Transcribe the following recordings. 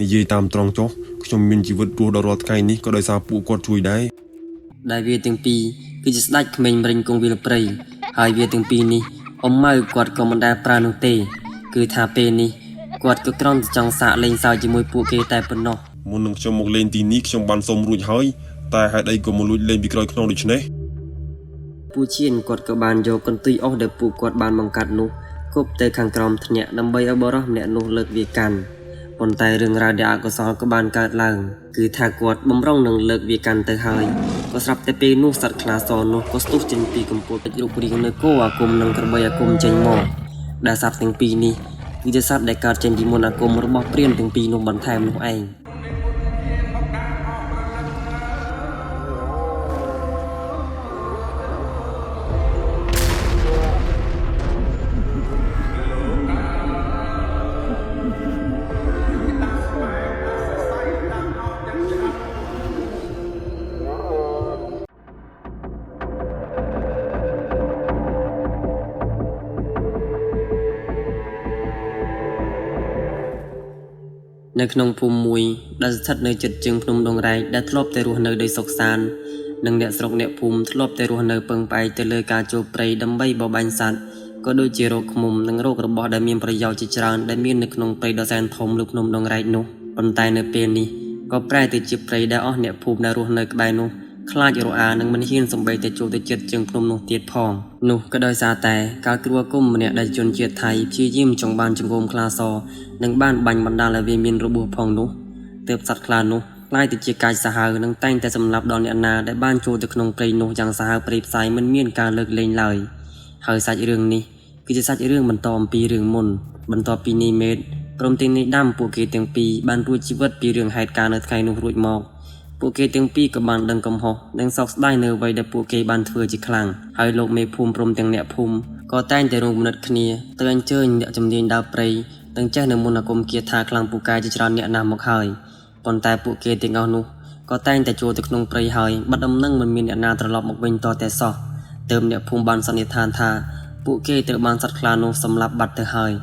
និយាយតាមត្រង់ចុះខ្ញុំមានជីវិតរស់ដល់រាល់ថ្ងៃនេះក៏ដោយសារពួកគាត់ជួយដែរ ដែលវាទាំងពីរគឺជាស្ដេចក្មេងម្រិញគង់វិលព្រៃហើយវាទាំងពីរនេះអ៊ំម៉ៅគាត់ក៏មិនដែលប្រើនោះទេ គឺថាពេលនេះគាត់ក៏គ្រាន់តែចង់សាកលេងសើចជាមួយពួកគេតែប៉ុណ្ណោះ មុននឹងខ្ញុំមកលេងទីនេះខ្ញុំបានសុំរួចហើយតែហេតុអីក៏មកលួចលេងពីក្រោយខ្នងដូច្នេះ ពូឈៀនគាត់ក៏បានយកកន្ទុយអស់ដែលពួកគាត់បានបង្កាត់នោះគប់ទៅខាងក្រោមធ្នាក់ដើម្បីឲ្យបុរសម្នាក់នោះលើកវាកាន់ប៉ុន្តែរឿងរ៉ាវដែលអកុសលក៏បានកើតឡើងគឺថាគាត់បំរុងនឹងលើកវាកាន់ទៅហើយក៏ស្រាប់តែពេលនោះសត្វខ្លាសនោះក៏ស្ទុះចេញពីកំពូលពេជ្ររូបរាងនៅគោអាគមនិងក្របីអាគមចេញមកដែលសត្វទាំងពីរនេះគឺជាសត្វដែលកើតចេញពីមន្តអាគមរបស់ព្រានទាំងពីរនោះបន្ថែមនោះឯង នៅក្នុងភូមិមួយដែលស្ថិតនៅជិតជើងភ្នំដងរែកដែលធ្លាប់តែរស់នៅដោយសុខសាន្តនិងអ្នកស្រុកអ្នកភូមិធ្លាប់តែរស់នៅពឹងផ្អែកទៅលើការចូលព្រៃដើម្បីបរបាញ់សត្វក៏ដូចជារកឃ្មុំនិងរករបស់ដែលមានប្រយោជន៍ជាច្រើនដែលមាននៅក្នុងព្រៃដ៏សែនធំលើភ្នំដងរែកនោះប៉ុន្តែនៅពេលនេះក៏ប្រែទៅជាព្រៃដែលអស់អ្នកភូមិដែលរស់នៅក្បែរនោះខ្លាចរអានិងមិនហ៊ានសំបីតែចូលទៅជិតជើងភ្នំនោះទៀតផងនោះក៏ដោយសារតែកាលគ្រូអាគមម្នាក់ដែលជនជាតិថៃព្យាយាមចង់បានចង្កូមខ្លាស និងបានបាញ់បណ្ដាលឲ្យវាមានរបួសផងនោះទើបសត្វខ្លានោះក្លាយទៅជាកាចសាហាវនិងតែងតែសម្លាប់ដល់អ្នកណាដែលបានចូលទៅក្នុងព្រៃនោះយ៉ាងសាហាវព្រៃផ្សៃមិនមានការលើកលែងឡើយហើយសាច់រឿងនេះគឺជាសាច់រឿងបន្តអំពីរឿងមុនបន្ទាប់ពីនីមេតព្រមទាំងនីដាំពួកគេទាំងពីរបានរួចជីវិតពីរឿងហេតុការណ៍នៅថ្ងៃនោះរួចមកពួកគេទាំងពីរក៏បានដឹងកំហុសនិងសោកស្ដាយនៅអ្វីដែលពួកគេបានធ្វើជាខ្លាំងហើយលោកមេភូមិព្រមទាំងអ្នកភូមិក៏តែងតែរួមគំនិតគ្នាទៅអញ្ជើញអ្នកជំនាញដើរព្រៃ ទាំងចេះនៅមន្តអាគមគាថាខ្លាំងពូកែជាច្រើនអ្នកណាស់មកហើយប៉ុន្តែពួកគេទាំងអស់នោះក៏តែងតែចូលទៅក្នុងព្រៃហើយបាត់ដំណឹងមិនមានអ្នកណាត្រឡប់មកវិញតតែសោះទើបអ្នកភូមិបានសន្និដ្ឋានថាពួកគេត្រូវបានសត្វខ្លានោះសម្លាប់បាត់ទៅហើយ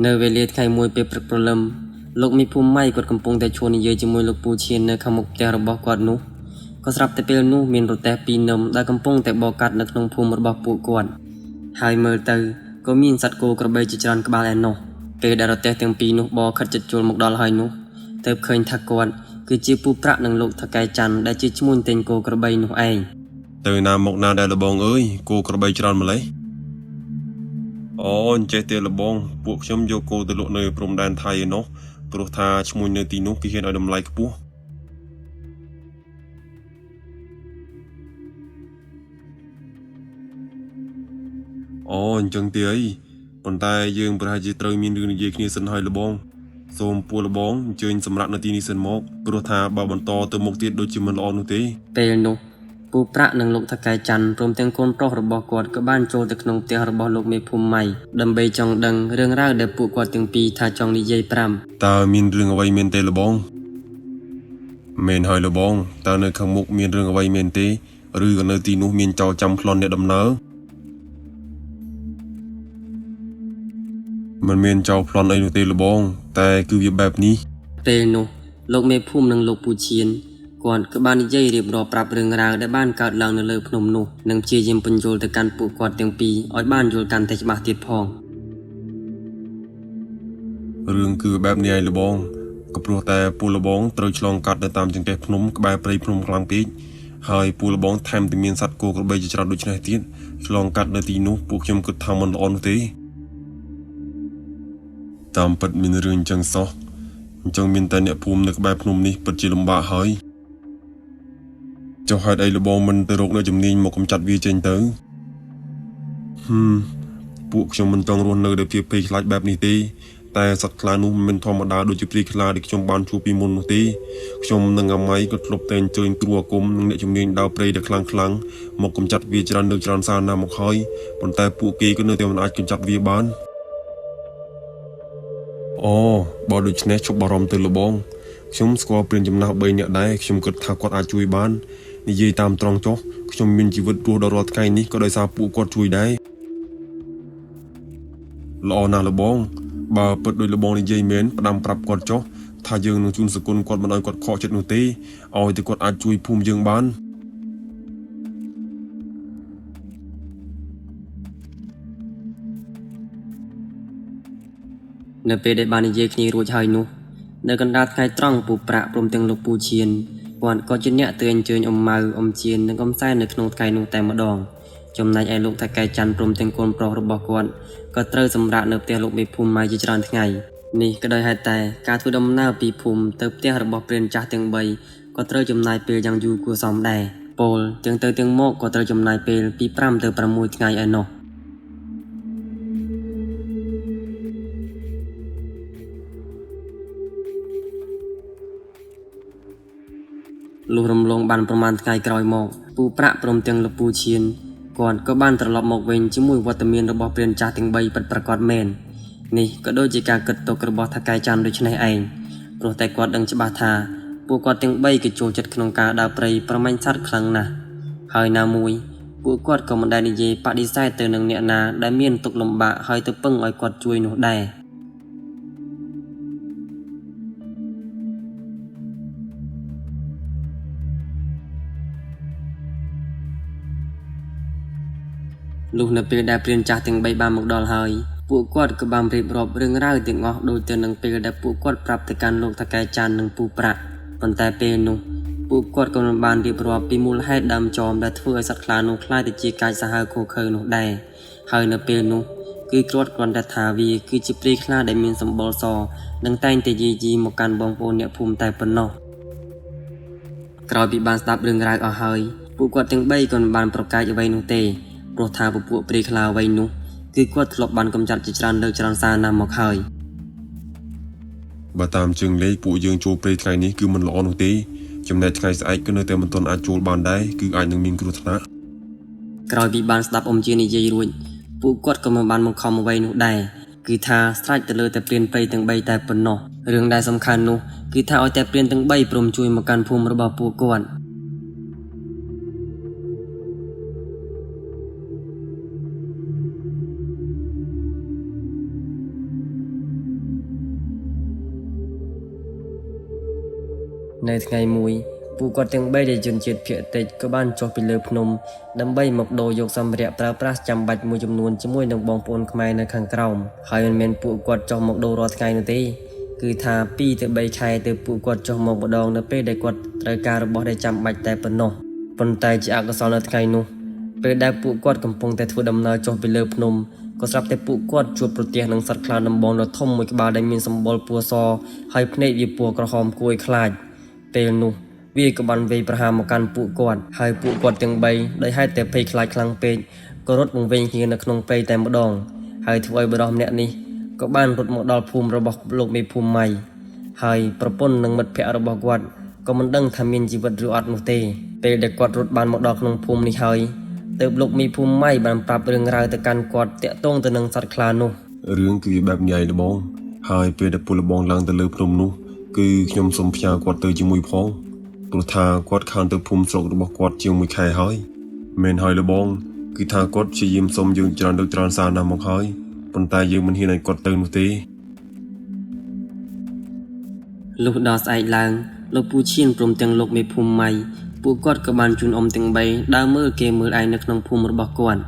នៅវេលាថ្ងៃមួយពេលព្រឹកព្រលឹមលោកមីភូមិម៉ៃគាត់កំពុងតែឈរនិយាយជាមួយលោកពូឈៀននៅខាងមុខផ្ទះរបស់គាត់នោះក៏ស្រាប់តែពេលនោះមានរទេះពីរនឹមដែលកំពុងតែបរកាត់នៅក្នុងភូមិរបស់ពួកគាត់ហើយមើលទៅក៏មានសត្វគោក្របីជាច្រើនក្បាលឯណោះពេលដែលរទេះទាំងពីរនោះបរខិតជិតចូលមកដល់ហើយនោះទើបឃើញថាគាត់គឺជាពូប្រាក់និងលោកថកែច័ន្ទដែលជាឈ្មួញទិញគោក្របីនោះឯង ទៅណាមកណាដែរលបងអើយគោក្របីច្រើនម្លេះអូអញ្ចេះទេលបងពួកខ្ញុំយកគោទៅលក់នៅព្រំដែនថៃឯណោះព្រោះថាឈ្មួញនៅទីនោះគេហ៊ានឲ្យតម្លៃខ្ពស់អូអញ្ចឹងទេអីប៉ុន្តែយើងប្រហែលជាត្រូវមានរឿងនិយាយគ្នាសិនហើយលបងសូមពួកលបងអញ្ជើញសម្រាប់នៅទីនេះសិនមកព្រោះថាបើបន្តទៅមុខទៀតដូចជាមិនល្អនោះទេ ពេលនោះពូប្រាក់និងលោកថកែច័ន្ទព្រមទាំងកូនប្រុសរបស់គាត់ក៏បានចូលទៅក្នុងផ្ទះរបស់លោកមេភូមិម៉ៃដើម្បីចង់ដឹងរឿងរ៉ាវដែលពួកគាត់ទាំងពីរថាចង់និយាយប្រាំ តើមានរឿងអ្វីមែនទេលបងមែនហើយលបងតើនៅខាងមុខមានរឿងអ្វីមែនទេឬក៏នៅទីនោះមានចោរចាំប្លន់អ្នកដំណើរមិនមានចោរប្លន់អីនោះទេលបង តែគឺវាបែបនេះ ពេលនោះលោកមេភូមិនិងលោកពូឈៀនគាត់ក៏បាននិយាយរៀបរាប់ប្រាប់រឿងរ៉ាវដែលបានកើតឡើងនៅលើភ្នំនោះនិងព្យាយាមពន្យល់ទៅកាន់ពួកគាត់ទាំងពីរឲ្យបានយល់កាន់តែច្បាស់ទៀតផង រឿងគឺបែបនេះឯងលបងក៏ព្រោះតែពូលបងត្រូវឆ្លងកាត់នៅតាមចង្កេះភ្នំក្បែរព្រៃភ្នំខ្លាំងពេកហើយពូលបងថែមទាំងមានសត្វគោក្របីជាច្រើនដូចនេះទៀតឆ្លងកាត់នៅទីនោះពួកខ្ញុំគិតថាមិនល្អនោះទេតាមពិតមានរឿងអញ្ចឹងសោះអញ្ចឹងមានតែអ្នកភូមិនៅក្បែរភ្នំនេះពិតជាលំបាកហើយចុះហេតុអីលបងមិនទៅរកនៅជំនាញមកកម្ចាត់វាចេញទៅហឹមពួកខ្ញុំមិនចង់រស់នៅដោយភាពភ័យខ្លាចបែបនេះទេតែសត្វខ្លានោះមិនមែនធម្មតាដូចជាព្រាយខ្លាដែលខ្ញុំបានជួបពីមុននោះទេខ្ញុំនិងអាម៉ៃក៏ធ្លាប់តែអញ្ជើញគ្រូអាគមនិងអ្នកជំនាញដើរព្រៃដែលខ្លាំងៗមកកម្ចាត់វាច្រើនលើកច្រើនសារណាស់មកហើយប៉ុន្តែពួកគេក៏នៅតែមិនអាចកម្ចាត់វាបាន។ អូបើដូច្នេះឈប់បារម្ភទៅលបងខ្ញុំស្គាល់ព្រានចំណាស់3នាក់ដែរខ្ញុំគិតថាគាត់អាចជួយបាននិយាយតាមត្រង់ចុះខ្ញុំមានជីវិតរស់ដល់រាល់ថ្ងៃនេះក៏ដោយសារពួកគាត់ជួយដែរល្អណាស់លបងបើពិតដូចលបងនិយាយមែនផ្ដាំប្រាប់គាត់ចុះថាយើងនឹងជូនសគុណគាត់មិនឲ្យគាត់ខកចិត្តនោះទេឲ្យតែគាត់អាចជួយភូមិយើងបាន នៅពេលដែលបាននិយាយគ្នារួចហើយនោះនៅកណ្ដាលថ្ងៃត្រង់ពូប្រាក់ព្រមទាំងលោកពូឈៀនគាត់ក៏ជាអ្នកទៅអញ្ជើញអ៊ំម៉ៅអ៊ំជៀននិងអ៊ំសែននៅក្នុងថ្ងៃនោះតែម្ដងចំណែកឯលោកថៅកែច័ន្ទព្រមទាំងកូនប្រុសរបស់គាត់ក៏ត្រូវសម្រាកនៅផ្ទះលោកមេភូមិម៉ៅជាច្រើនថ្ងៃនេះក៏ដោយហេតុតែការធ្វើដំណើរពីភូមិទៅផ្ទះរបស់ព្រានចាស់ទាំង3ក៏ត្រូវចំណាយពេលយ៉ាងយូរគួរសមដែរពោលទាំងទៅទាំងមកក៏ត្រូវចំណាយពេលពី5ទៅ6ថ្ងៃឯណោះ លុះរំលងបានប្រមាណថ្ងៃក្រោយមកពូប្រាក់ព្រមទាំងលោកពូឈៀនគាត់ក៏បានត្រឡប់មកវិញជាមួយវត្តមានរបស់ព្រានចាស់ទាំង3ពិតប្រាកដមែននេះក៏ដូចជាការគិតទុករបស់ថៅកែច័ន្ទដូចនេះឯងព្រោះតែគាត់ដឹងច្បាស់ថាពួកគាត់ទាំង3ក៏ចូលចិត្តក្នុងការដើរព្រៃប្រមាញ់សត្វខ្លាំងណាស់ហើយណាមួយពួកគាត់ក៏មិនដែលនិយាយបដិសេធទៅនឹងអ្នកណាដែលមានទុក្ខលំបាកហើយទៅពឹងឲ្យគាត់ជួយនោះដែរ លុះនៅពេលដែលព្រានចាស់ទាំង3បានមកដល់ហើយពួកគាត់ក៏បានរៀបរាប់រឿងរ៉ាវទាំងអស់ដូចទៅនឹងពេលដែលពួកគាត់ប្រាប់ទៅកាន់លោកថៅកែច័ន្ទនិងពូប្រាក់ប៉ុន្តែពេលនោះពួកគាត់ក៏មិនបានរៀបរាប់ពីមូលហេតុដើមចមដែលធ្វើឲ្យសត្វខ្លានោះក្លាយទៅជាកាចសាហាវឃោរឃៅនោះដែរហើយនៅពេលនោះគឺគាត់គ្រាន់តែថាវាគឺជាព្រាយខ្លាដែលមានសម្បុរសនិងតែងតែយាយីមកកាន់បងប្អូនអ្នកភូមិតែប៉ុណ្ណោះក្រោយពីបានស្ដាប់រឿងរ៉ាវអស់ហើយពួកគាត់ទាំង3ក៏មិនបានប្រកែកអ្វីនោះទេព្រោះថាពពួកព្រាយខ្លាអ្វីនោះគឺគាត់ធ្លាប់បានកម្ចាត់ជាច្រើនលើកច្រើនសារណាស់មកហើយ បើតាមជើងលេខពួកយើងចូលព្រៃថ្ងៃនេះគឺមិនល្អនោះទេចំណែកថ្ងៃស្អែកក៏នៅតែមិនទាន់អាចចូលបានដែរគឺអាចនឹងមានគ្រោះថ្នាក់ ក្រោយពីបានស្ដាប់អ៊ំជានិយាយរួចពួកគាត់ក៏មិនបានបង្ខំអ្វីនោះដែរគឺថាស្រេចទៅលើតែព្រានព្រៃទាំង3តែប៉ុណ្ណោះរឿងដែលសំខាន់នោះគឺថាឲ្យតែព្រានទាំង3ព្រមជួយមកកាន់ភូមិរបស់ពួកគាត់នៅថ្ងៃមួយពួកគាត់ទាំង3ដែលជនជាតិភាគតិចក៏បានចុះពីលើភ្នំដើម្បីមកដូរយកសម្ភារៈប្រើប្រាស់ចាំបាច់មួយចំនួនជាមួយនឹងបងប្អូនខ្មែរនៅខាងក្រោមហើយមិនមែនពួកគាត់ចុះមកដូររាល់ថ្ងៃនោះទេគឺថា2ទៅ3ខែទៅពួកគាត់ចុះមកម្ដងនៅពេលដែលគាត់ត្រូវការរបស់ដែលចាំបាច់តែប៉ុណ្ណោះប៉ុន្តែជាអកុសលនៅថ្ងៃនោះពេលដែលពួកគាត់កំពុងតែធ្វើដំណើរចុះពីលើភ្នំក៏ស្រាប់តែពួកគាត់ជួបប្រទះនឹងសត្វខ្លាដំបងដ៏ធំមួយក្បាលដែលមានសម្បុរពណ៌សហើយភ្នែកវាពណ៌ក្រហមគួរឲ្យខ្លាចពេលនោះវាក៏បានវាយប្រហារមកកាន់ពួកគាត់ហើយពួកគាត់ទាំង3ដោយហេតុតែភ័យខ្លាចខ្លាំងពេកក៏រត់វង្វេងគ្នានៅក្នុងព្រៃតែម្ដងហើយធ្វើឲ្យបុរសម្នាក់នេះក៏បានរត់មកដល់ភូមិរបស់លោកមេភូមិម៉ៃហើយប្រពន្ធនិងមិត្តភ័ក្តិរបស់គាត់ក៏មិនដឹងថាមានជីវិតឬអត់នោះទេពេលដែលគាត់រត់បានមកដល់ក្នុងភូមិនេះហើយទើបលោកមេភូមិម៉ៃបានប្រាប់រឿងរ៉ាវទៅកាន់គាត់ទាក់ទងទៅនឹងសត្វខ្លានោះ រឿងគឺវាបែបនេះឯងលបងហើយពេលដែលពលលបងឡើងទៅលើភ្នំនោះគឺខ្ញុំសូមផ្ញើគាត់ទៅជាមួយផងព្រោះថាគាត់ខានទៅភូមិស្រុករបស់គាត់ជាងមួយខែហើយមែនហើយលបងគឺថាគាត់ព្យាយាមសុំយើងច្រើនលើកច្រើនសារណាស់មកហើយប៉ុន្តែយើងមិនហ៊ានឲ្យគាត់ទៅនោះទេ លុះដល់ស្អែកឡើងលោកពូឈៀនព្រមទាំងលោកមេភូមិម៉ៃពួកគាត់ក៏បានជូនអ៊ំទាំង3ដើរមើលគេមើលឯងនៅក្នុងភូមិរបស់គាត់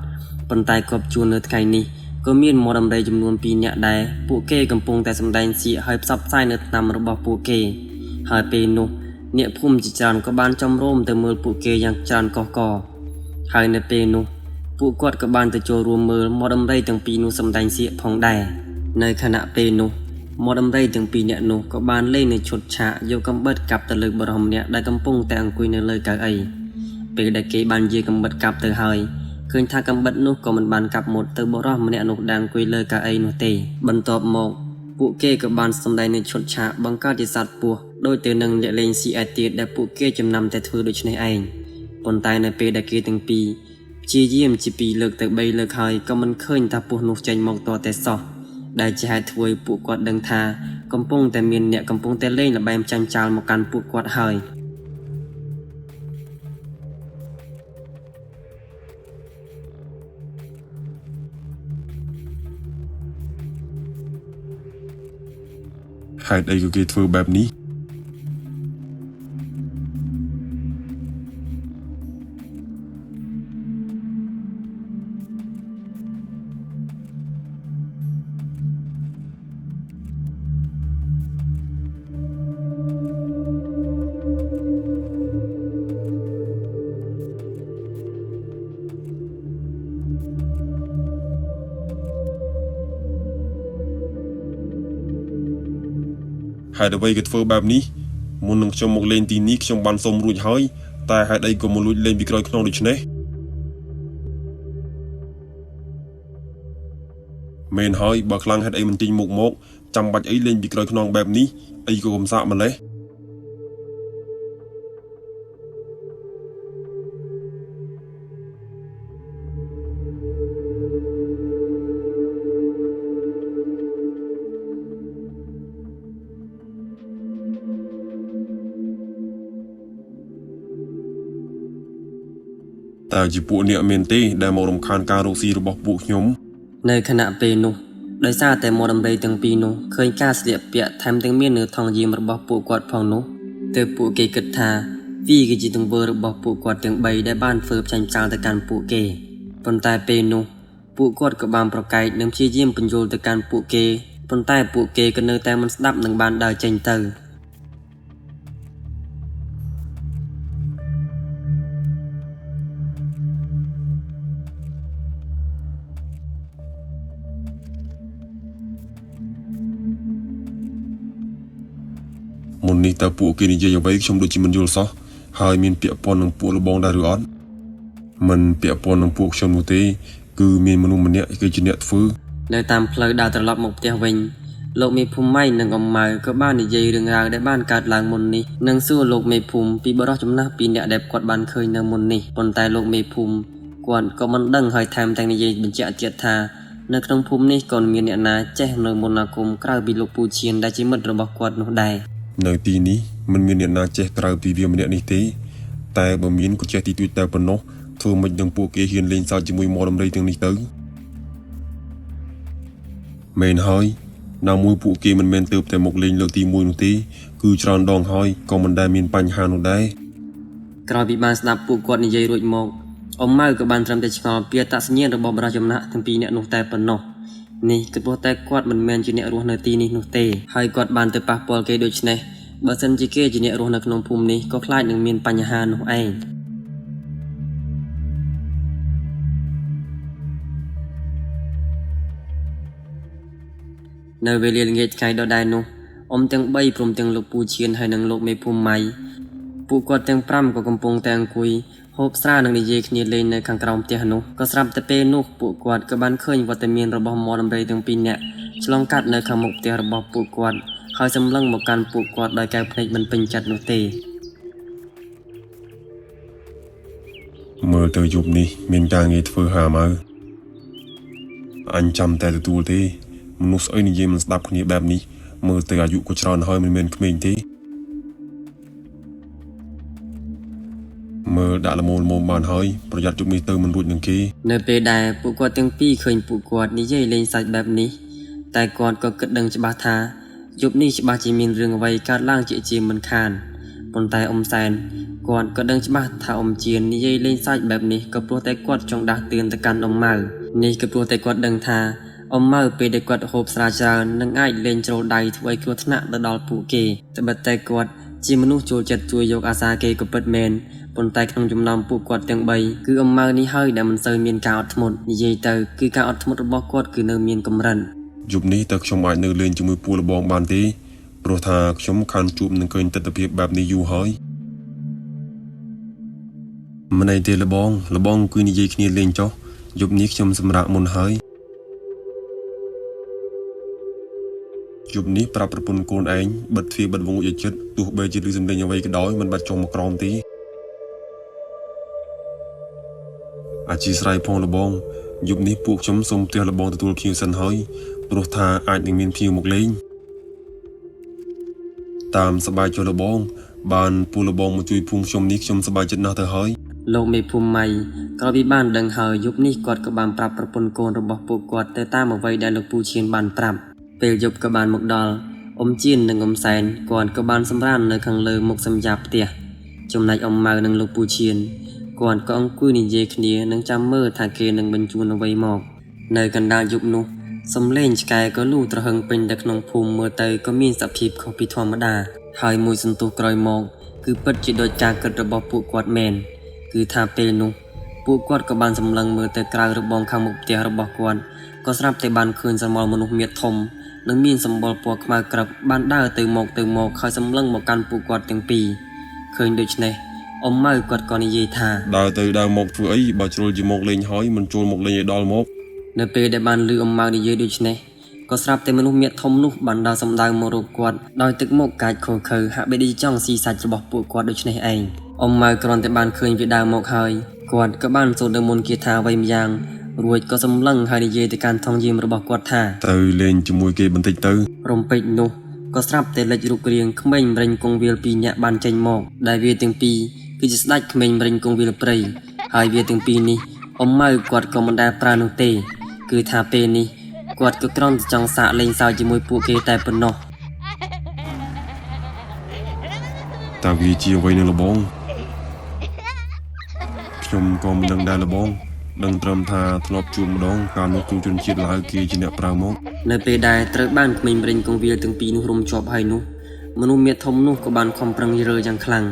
ប៉ុន្តែគាត់ជួននៅថ្ងៃនេះក៏មានមាត់ដំរីចំនួន2នាក់ដែរពួកគេកំពុងតែសម្ដែងសៀកហើយផ្សព្វផ្សាយនៅថ្នាំរបស់ពួកគេហើយពេលនោះអ្នកភូមិជាច្រើនក៏បានចំរោមទៅមើលពួកគេយ៉ាងច្រើនកុះករហើយនៅពេលនោះពួកគាត់ក៏បានទៅចូលរួមមើលមាត់ដំរីទាំងពីរនោះសម្ដែងសៀកផងដែរនៅខណៈពេលនោះ មាត់ដំរីទាំងពីរនាក់នោះក៏បានលេងនៅឈុតឆាកយកកំបិតកាប់ទៅលើបុរសម្នាក់ដែលកំពុងតែអង្គុយនៅលើកៅអីពេលដែលគេបានយាកំបិតកាប់ទៅហើយឃើញថាកំបិតនោះក៏មិនបានកាប់មុតទៅបុរសម្នាក់នោះដែលអង្គុយលើកៅអីនោះទេបន្ទាប់មកពួកគេក៏បានសម្ដែងនៅឈុតឆាកបង្កើតជាសត្វពស់ដូចទៅនឹងអ្នកលេងស៊ីឯទៀតដែលពួកគេចំណាំតែធ្វើដូច្នេះឯងប៉ុន្តែនៅពេលដែលគេទាំងពីរព្យាយាមជាពីរលើកទៅ3លើកហើយក៏មិនឃើញថាពស់នោះចេញមកតតែសោះ ដែលជាហេតុធ្វើឲ្យពួកគាត់ដឹងថាកំពុងតែមានអ្នកកំពុងតែលេងល្បែងចាញ់ចាលមកកាន់ពួកគាត់ហើយ ហេតុអីក៏គេធ្វើបែបនេះហេតុអ្វីគេធ្វើបែបនេះមុននឹងខ្ញុំមកលេងទីនេះខ្ញុំបានសុំរួចហើយតែហេតុអីក៏មកលួចលេងពីក្រោយខ្នងដូច្នេះមែនហើយបើខ្លាំងហេតុអីមិនចេញមុខមកចាំបាច់អីលេងពីក្រោយខ្នងបែបនេះអីក៏កំសាកម្លេះតើជាពួកអ្នកមែនទេដែលមករំខានការរកស៊ីរបស់ពួកខ្ញុំ នៅខណៈពេលនោះដោយសារតែមាន់ដំរីទាំងពីរនោះឃើញការស្លៀកពាក់ថែមទាំងមាននៅថង់យាមរបស់ពួកគាត់ផងនោះទើបពួកគេគិតថាវាគឺជាទង្វើរបស់ពួកគាត់ទាំងបីដែលបានធ្វើផ្ចាញ់ចាលទៅកាន់ពួកគេប៉ុន្តែពេលនោះពួកគាត់ក៏បានប្រកែកនិងព្យាយាមពន្យល់ទៅកាន់ពួកគេប៉ុន្តែពួកគេក៏នៅតែមិនស្ដាប់និងបានដើរចេញទៅ មុននេះតើពួកគេនិយាយអ្វីខ្ញុំដូចជាមិនយល់សោះហើយមានពាក្យពន្ធនឹងពួកលបងដែរឬអត់មិនពាក្យពន្ធនឹងពួកខ្ញុំនោះទេគឺមានមនុស្សម្នាក់គឺជាអ្នកធ្វើ នៅតាមផ្លូវដើរត្រឡប់មកផ្ទះវិញលោកមេភូមិម៉ៃនិងអំម៉ៅក៏បាននិយាយរឿងរ៉ាវដែលបានកើតឡើងមុននេះនិងសួរលោកមេភូមិពីបុរសចំណាស់ពីរនាក់ដែលគាត់បានឃើញនៅមុននេះប៉ុន្តែលោកមេភូមិគាត់ក៏មិនដឹងហើយថែមទាំងនិយាយបញ្ជាក់ទៀតថានៅក្នុងភូមិនេះក៏មានអ្នកណាចេះនៅមន្តអាគមក្រៅពីលោកពូឈៀនដែលជាមិត្តរបស់គាត់នោះដែរ នៅទីនេះមិនមានអ្នកណាចេះក្រៅពីវាម្នាក់នេះទេតែបើមានក៏ចេះទីទួចតែប៉ុណ្ណោះធ្វើមិននឹងពួកគេហ៊ានលេងសើចជាមួយមាន់ដំរីទាំងនេះទៅមែនហើយណាមួយពួកគេមិនមែនទើបតែមកលេងលើកទី1នោះទេគឺច្រើនដងហើយក៏មិនដែលមានបញ្ហានោះដែរ ក្រោយពីបានស្ដាប់ពួកគាត់និយាយរួចមកអ៊ំម៉ៅក៏បានត្រឹមតែឆ្ងល់ពីអត្តសញ្ញាណរបស់បុរសចំណាស់ទាំងពីរនាក់នោះតែប៉ុណ្ណោះនេះគឺព្រោះតែគាត់មិនមែនជាអ្នករស់នៅទីនេះនោះទេហើយគាត់បានទៅប៉ះពាល់គេដូច្នេះបើសិនជាគេជាអ្នករស់នៅក្នុងភូមិនេះក៏ខ្លាចនឹងមានបញ្ហានោះឯងនៅវេលាល្ងាចថ្ងៃដដែលនោះអ៊ំទាំង3ព្រមទាំងលោកពូឈៀនហើយនិងលោកមេភូមិម៉ៃ ពួកគាត់ទាំង5ក៏កំពុងតែអង្គុយហូបស្រានិងនិយាយគ្នាលេងនៅខាងក្រោមផ្ទះនោះក៏ស្រាប់តែពេលនោះពួកគាត់ក៏បានឃើញវត្តមានរបស់មាន់ដំរីទាំងពីរនាក់ឆ្លងកាត់នៅខាងមុខផ្ទះរបស់ពួកគាត់ហើយសម្លឹងមកកាន់ពួកគាត់ដោយកែវភ្នែកមិនពេញចិត្តនោះទេ មើលទៅយប់នេះមានការងារធ្វើហាម៉ៅអញចាំតែទទួលទេមនុស្សស្អីនិយាយមិនស្ដាប់គ្នាបែបនេះមើលទៅអាយុក៏ច្រើនហើយមិនមែនក្មេងទេមើលដាក់ល្មមល្មមបានហើយប្រយ័ត្នយប់នេះទៅមិនរួចនឹងគេ នៅពេលដែលពួកគាត់ទាំងពីរឃើញពួកគាត់និយាយលេងសើចបែបនេះតែគាត់ក៏គិតដឹងច្បាស់ថាយប់នេះច្បាស់ជាមានរឿងអ្វីកើតឡើងជាជាមិនខានប៉ុន្តែអ៊ំសែនគាត់ក៏ដឹងច្បាស់ថាអ៊ំជៀននិយាយលេងសើចបែបនេះក៏ព្រោះតែគាត់ចង់ដាស់តឿនទៅកាន់អ៊ំម៉ៅនេះក៏ព្រោះតែគាត់ដឹងថាអ៊ំម៉ៅពេលដែលគាត់ហូបស្រាច្រើននឹងអាចលេងជ្រុលដៃធ្វើឲ្យគ្រោះថ្នាក់ទៅដល់ពួកគេត្បិតតែគាត់ជាមនុស្សចូលចិត្តជួយយកអាសាគេក៏ពិតមែន ប៉ុន្តែក្នុងចំណោមពួកគាត់ទាំង3គឺអ៊ំម៉ៅនេះហើយដែលមិនសូវមានការអត់ធ្មត់និយាយទៅគឺការអត់ធ្មត់របស់គាត់គឺនៅមានកម្រិត យប់នេះតើខ្ញុំអាចនៅលេងជាមួយពូលបងបានទេព្រោះថាខ្ញុំខានជួបនឹងឃើញទិដ្ឋភាពបែបនេះយូរហើយមិនអីទេលបងលបងអង្គុយនិយាយគ្នាលេងចុះយប់នេះខ្ញុំសម្រាកមុនហើយយប់នេះប្រាប់ប្រពន្ធកូនឯងបិទទ្វារបិទវងឲ្យជិតទោះបីជាឮសំឡេងអ្វីក៏ដោយមិនបាច់ចុះមកក្រោមទេអធិស្ឋានផងលបងយប់នេះពួកខ្ញុំសូមផ្ទះលបងទទួលភ្ញៀវសិនហើយ ព្រោះថាអាចនឹងមានភ្ញៀវមកលេងតាមសប្បាយចុះលបង បានពូលបងមកជួយភូមិខ្ញុំនេះខ្ញុំសប្បាយចិត្តណាស់ទៅហើយ លោកមេភូមិម៉ៃក្រោយពីបានដឹងហើយយប់នេះគាត់ក៏បានប្រាប់ប្រពន្ធកូនរបស់ពួកគាត់ទៅតាមអ្វីដែលលោកពូឈៀនបានប្រាប់ពេលយប់ក៏បានមកដល់អ៊ំជៀននិងអ៊ំសែនគាត់ក៏បានសម្រាននៅខាងលើមុខសម្យាផ្ទះចំណែកអ៊ំម៉ៅនិងលោកពូឈៀនគាត់ក៏អង្គុយនិយាយគ្នានិងចាំមើលថាគេនឹងបញ្ជូនអ្វីមកនៅកណ្ដាលយប់នោះសំឡេងឆ្កែក៏លូត្រហឹងពេញទៅក្នុងភូមិមើលទៅក៏មានសភាពខុសពីធម្មតាហើយមួយសន្ទុះក្រោយមកគឺពិតជាដូចការគិតរបស់ពួកគាត់មែន គឺថាពេលនោះពួកគាត់ក៏បានសម្លឹងមើលទៅក្រៅរបងខាងមុខផ្ទះរបស់គាត់ក៏ស្រាប់តែបានឃើញស្រមោលមនុស្សមាឌធំនិងមានសម្បុរពណ៌ខ្មៅក្រឹបបានដើរទៅមកទៅមកហើយសម្លឹងមកកាន់ពួកគាត់ទាំងពីរឃើញដូច្នេះអ៊ំម៉ៅគាត់ក៏និយាយថា ដើរទៅដើរមកធ្វើអីបើជ្រុលជាមកលេងហើយមិនចូលមកលេងឲ្យដល់មក នៅពេលដែលបានឮអ៊ំម៉ៅនិយាយដូច្នេះក៏ស្រាប់តែមនុស្សមាឌធំនោះបានដើរសម្ដៅមករកគាត់ដោយទឹកមុខកាចខូខើហាក់បីដូចចង់ស៊ីសាច់របស់ពួកគាត់ដូច្នេះឯងអ៊ំម៉ៅគ្រាន់តែបានឃើញវាដើរមកហើយគាត់ក៏បានសូត្រនៅមន្តគាថាអ្វីម្យ៉ាងរួចក៏សម្លឹងហើយនិយាយទៅកាន់ថងយាមរបស់គាត់ថា ទៅលេងជាមួយគេបន្តិចទៅ រំពេចនោះក៏ស្រាប់តែលេចរូបរាងក្មេងម្រេញគង្វាលពីរនាក់បានចេញមកដែលវាទាំងពីរគឺជាស្ដេចក្មេងម្រេញគង្វាលព្រៃហើយវាទាំងពីរនេះអ៊ំម៉ៅគាត់ក៏មិនដែលប្រើនោះទេគឺថាពេលនេះគាត់ក៏គ្រាន់តែចង់សាកលេងសើចជាមួយពួកគេតែប៉ុណ្ណោះ តើវាជាអ្វីនៅលបងខ្ញុំក៏មិនដឹងដែរលបងដឹងត្រឹមថាធ្លាប់ជួបម្ដងកាលនោះគ្រូជនជាតិឡាវគេជាអ្នកប្រើមក នៅពេលដែលត្រូវបានក្មេងម្រេញគង្វាលទាំងពីរនោះរុំជាប់ហើយនោះមនុស្សមាឌធំនោះក៏បានខំប្រឹងរើយ៉ាងខ្លាំង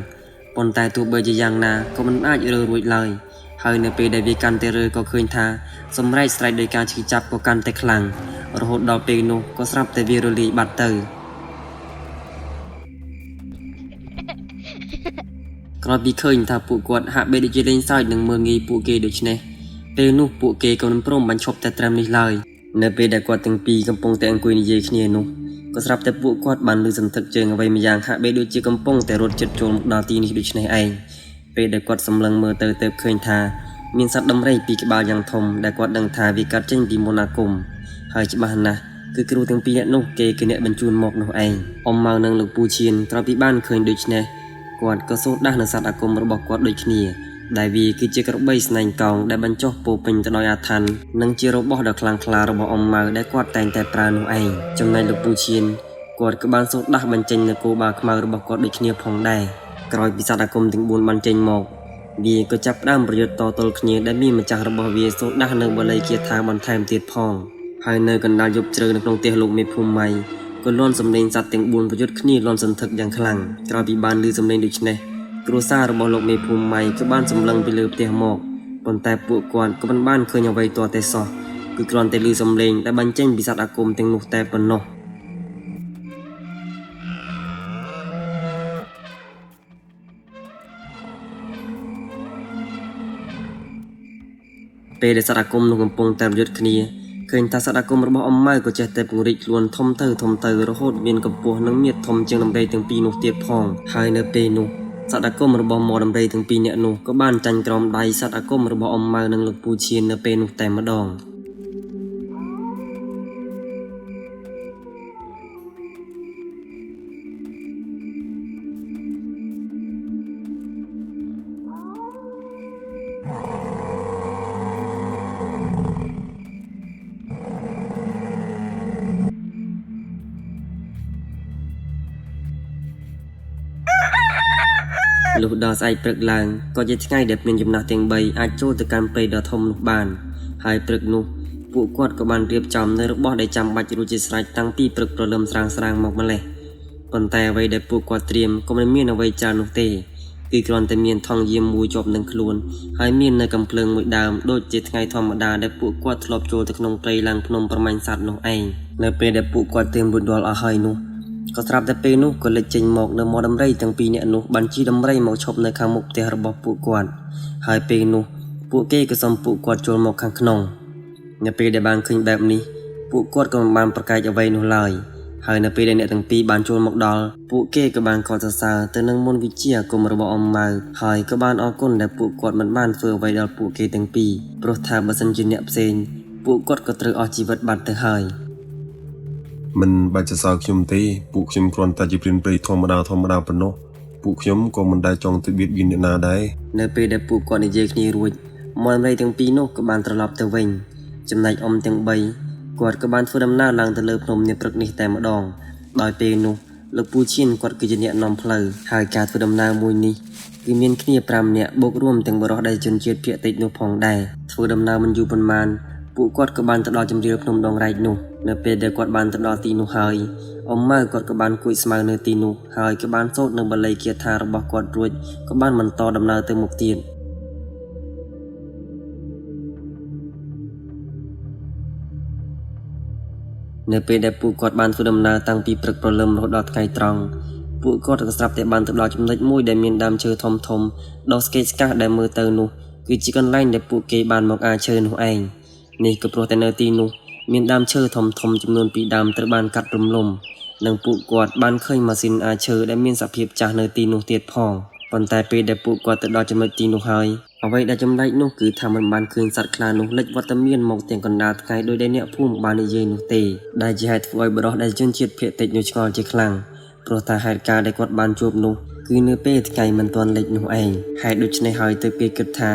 ប៉ុន្តែទោះបីជាយ៉ាងណាក៏មិនអាចរើរួចឡើយហើយនៅពេលដែលវាកាន់តែរើក៏ឃើញថាសម្រែកស្រែកដោយការឈឺចាប់ក៏កាន់តែខ្លាំងរហូតដល់ពេលនោះក៏ស្រាប់តែវារលាយបាត់ទៅក្រោយពីឃើញថាពួកគាត់ហាក់បីដូចជាលេងសើចនិងមើលងាយពួកគេដូច្នេះពេលនោះពួកគេក៏មិនព្រមបញ្ឈប់តែត្រឹមនេះឡើយនៅពេលដែលគាត់ទាំងពីរកំពុងតែអង្គុយនិយាយគ្នានោះក៏ស្រាប់តែពួកគាត់បានឮសន្ធឹកជើងអ្វីម្យ៉ាងហាក់បីដូចជាកំពុងតែរត់ជិតចូលមកដល់ទីនេះដូច្នេះឯងពេលដែលគាត់សម្លឹងមើលទៅទើបឃើញថាមានសត្វដំរីពីរក្បាលយ៉ាងធំដែលគាត់ដឹងថាវាកាត់ចេញពីមន្តអាគមហើយច្បាស់ណាស់គឺគ្រូទាំងពីរនាក់នោះគេគឺអ្នកបញ្ជូនមកនោះឯងអ៊ំម៉ៅនិងលោកពូឈៀនក្រោយពីបានឃើញដូច្នេះគាត់ក៏សូត្រដាស់នៅសត្វអាគមរបស់គាត់ដូចគ្នាដែលវាគឺជាក្របីស្នែងកោងដែលបញ្ចុះពោរពេញទៅដោយអាថ៌និងជារបស់ដ៏ខ្លាំងក្លារបស់អ៊ំម៉ៅដែលគាត់តែងតែប្រើនោះឯងចំណែកលោកពូឈៀនគាត់ក៏បានសូត្រដាស់បញ្ចេញនៅគោបាខ្មៅរបស់គាត់ដូចគ្នាផងដែរក្រោយពីសត្វអាគមទាំង4បានចេញមកវាក៏ចាប់ផ្ដើមប្រយុទ្ធតទល់គ្នាដែលមានម្ចាស់របស់វាសូត្រដាស់នៅបាលីគាថាបន្ថែមទៀតផងហើយនៅកណ្ដាលយប់ជ្រៅនៅក្នុងផ្ទះលោកមេភូមិម៉ៃក៏លាន់សំឡេងសត្វទាំង4ប្រយុទ្ធគ្នាលាន់សន្ធឹកយ៉ាងខ្លាំងក្រោយពីបានឮសំឡេងដូចនេះគ្រួសាររបស់លោកមេភូមិម៉ៃក៏បានសម្លឹងពីលើផ្ទះមកប៉ុន្តែពួកគាត់ក៏មិនបានឃើញអ្វីទាល់តែសោះគឺគ្រាន់តែឮសំឡេងដែលបញ្ចេញពីសត្វអាគមទាំងនោះតែប៉ុណ្ណោះពេលដែលសត្វអាគមនោះកំពុងតែប្រយុទ្ធគ្នាឃើញថាសត្វអាគមរបស់អ៊ំម៉ៅក៏ចេះតែពង្រីកខ្លួនធំទៅធំទៅរហូតមានកម្ពស់និងមាឌធំជាងដំរីទាំងពីរនោះទៀតផងហើយនៅពេលនោះសត្វអាគមរបស់មដំរីទាំងពីរនាក់នោះក៏បានចាញ់ក្រោមដៃសត្វអាគមរបស់អ៊ំម៉ៅនិងលោកពូឈៀននៅពេលនោះតែម្ដងលុះដល់ស្អែកព្រឹកឡើងក៏ជាថ្ងៃដែលមានចំណាស់ទាំង3អាចចូលទៅកាន់ព្រៃដ៏ធំនោះបានហើយព្រឹកនោះពួកគាត់ក៏បានរៀបចំនៅរបស់ដែលចាំបាច់រួចជាស្រេចតាំងពីព្រឹកព្រលឹមស្រាងៗមកម្លេះប៉ុន្តែអ្វីដែលពួកគាត់ត្រៀមក៏មិនមានអ្វីច្រើននោះទេគឺគ្រាន់តែមានថង់យាមមួយជាប់នឹងខ្លួនហើយមាននៅកំភ្លើងមួយដើមដូចជាថ្ងៃធម្មតាដែលពួកគាត់ធ្លាប់ចូលទៅក្នុងព្រៃឡើងភ្នំប្រមាញ់សត្វនោះឯងនៅពេលដែលពួកគាត់ត្រៀមរួចរាល់អស់ហើយនោះក៏ស្រាប់តែពេលនោះក៏លេចចេញមកនៅមាត់ដំរីទាំងពីរនាក់នោះបានជិះដំរីមកឈប់នៅខាងមុខផ្ទះរបស់ពួកគាត់ហើយពេលនោះពួកគេក៏សុំពួកគាត់ចូលមកខាងក្នុងនៅពេលដែលបានឃើញបែបនេះពួកគាត់ក៏មិនបានប្រកែកអ្វីនោះឡើយហើយនៅពេលដែលអ្នកទាំងពីរបានចូលមកដល់ពួកគេក៏បានកោតសរសើរទៅនឹងមន្តវិជ្ជាអាគមរបស់អ៊ំម៉ៅហើយក៏បានអរគុណដែលពួកគាត់មិនបានធ្វើអ្វីដល់ពួកគេទាំងពីរព្រោះថាបើសិនជាអ្នកផ្សេងពួកគាត់ក៏ត្រូវអស់ជីវិតបាត់ទៅហើយ។ មិនបាច់សរសើរខ្ញុំទេពួកខ្ញុំគ្រាន់តែជាព្រានព្រៃធម្មតាធម្មតាប៉ុណ្ណោះពួកខ្ញុំក៏មិនដែលចង់ទៅបៀតបៀនអ្នកណាដែរ នៅពេលដែលពួកគាត់និយាយគ្នារួចមាន់ដំរីទាំងពីរនោះក៏បានត្រឡប់ទៅវិញចំណែកអ៊ំទាំងបីគាត់ក៏បានធ្វើដំណើរឡើងទៅលើភ្នំនាព្រឹកនេះតែម្ដងដោយពេលនោះលោកពូឈៀនគាត់គឺជាអ្នកនាំផ្លូវហើយការធ្វើដំណើរមួយនេះគឺមានគ្នា5នាក់បូករួមទាំងបុរសដែលជនជាតិភាគតិចនោះផងដែរធ្វើដំណើរមិនយូរប៉ុន្មានពួកគាត់ក៏បានទៅដល់ជម្រាលភ្នំដងរែកនោះនៅពេលដែលគាត់បានទៅដល់ទីនោះហើយអ៊ំម៉ៅគាត់ក៏បានគួចស្មៅនៅទីនោះហើយក៏បានសូត្រនៅបាលីគាថារបស់គាត់រួចក៏បានបន្តដំណើរទៅមុខទៀត នៅពេលដែលពួកគាត់បានធ្វើដំណើរតាំងពីព្រឹកព្រលឹមរហូតដល់ថ្ងៃត្រង់ពួកគាត់ក៏ស្រាប់តែបានទៅដល់ចំណុចមួយដែលមានដើមឈើធំធំដ៏ស្កេកស្កាស់ដែលមើលទៅនោះគឺជាកន្លែងដែលពួកគេបានមកអារឈើនោះឯងនេះក៏ព្រោះតែនៅទីនោះមានដើមឈើធំធំចំនួនពីរដើមត្រូវបានកាត់រំលំនិងពួកគាត់បានឃើញម៉ាស៊ីនអារឈើដែលមានសភាពចាស់នៅទីនោះទៀតផងប៉ុន្តែពេលដែលពួកគាត់ទៅដល់ចំណុចទីនោះហើយអ្វីដែលចម្លែកនោះគឺថាមិនបានឃើញសត្វខ្លានោះលេចវត្តមានមកទាំងកណ្ដាលថ្ងៃដោយដែលអ្នកភូមិបាននិយាយនោះទេដែលជាហេតុធ្វើឲ្យបុរសដែលជនជាតិភាគតិចនោះឆ្ងល់ជាខ្លាំងព្រោះថាហេតុការណ៍ដែលគាត់បានជួបនោះគឺនៅពេលថ្ងៃមិនទាន់លិចនោះឯងហេតុដូច្នេះហើយទើបគេគិតថា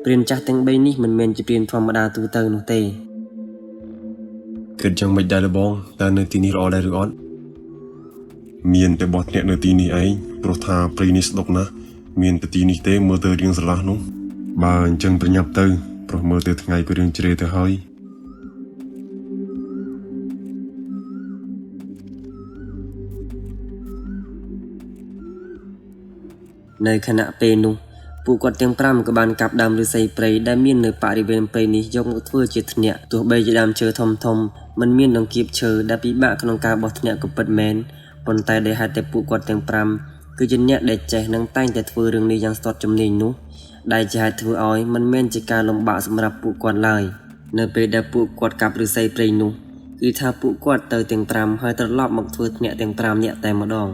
ព្រានចាស់ទាំងបីនេះមិនមែនជាព្រានធម្មតាទូទៅនោះទេ គិតយ៉ាងម៉េចដែរលបងតើនៅទីនេះល្អដែរឬអត់មានតែបោះធ្នាក់នៅទីនេះឯងព្រោះថាព្រៃនេះស្ដុកណាស់មានតែទីនេះទេមើលទៅរៀងស្រឡះនោះបើអញ្ចឹងប្រញាប់ទៅព្រោះមើលទៅថ្ងៃក៏រៀងជ្រេទៅហើយ នៅខណៈពេលនោះពួកគាត់ទាំង5ក៏បានកាប់ដើមឫស្សីព្រៃដែលមាននៅបរិវេណព្រៃនេះយកមកធ្វើជាធ្នាក់ទោះបីជាដើមឈើធំធំមិនមានដង្កៀបឈើដែលពិបាកក្នុងការបោះធ្នាក់ក៏ពិតមែនប៉ុន្តែដោយហេតុតែពួកគាត់ទាំង5គឺជាអ្នកដែលចេះនិងតែងតែធ្វើរឿងនេះយ៉ាងស្ទាត់ជំនាញនោះដែលជាហេតុធ្វើឲ្យមិនមែនជាការលំបាកសម្រាប់ពួកគាត់ឡើយនៅពេលដែលពួកគាត់កាប់ឫស្សីព្រៃនោះគឺថាពួកគាត់ទៅទាំង5ហើយត្រឡប់មកធ្វើធ្នាក់ទាំង5នាក់តែម្ដង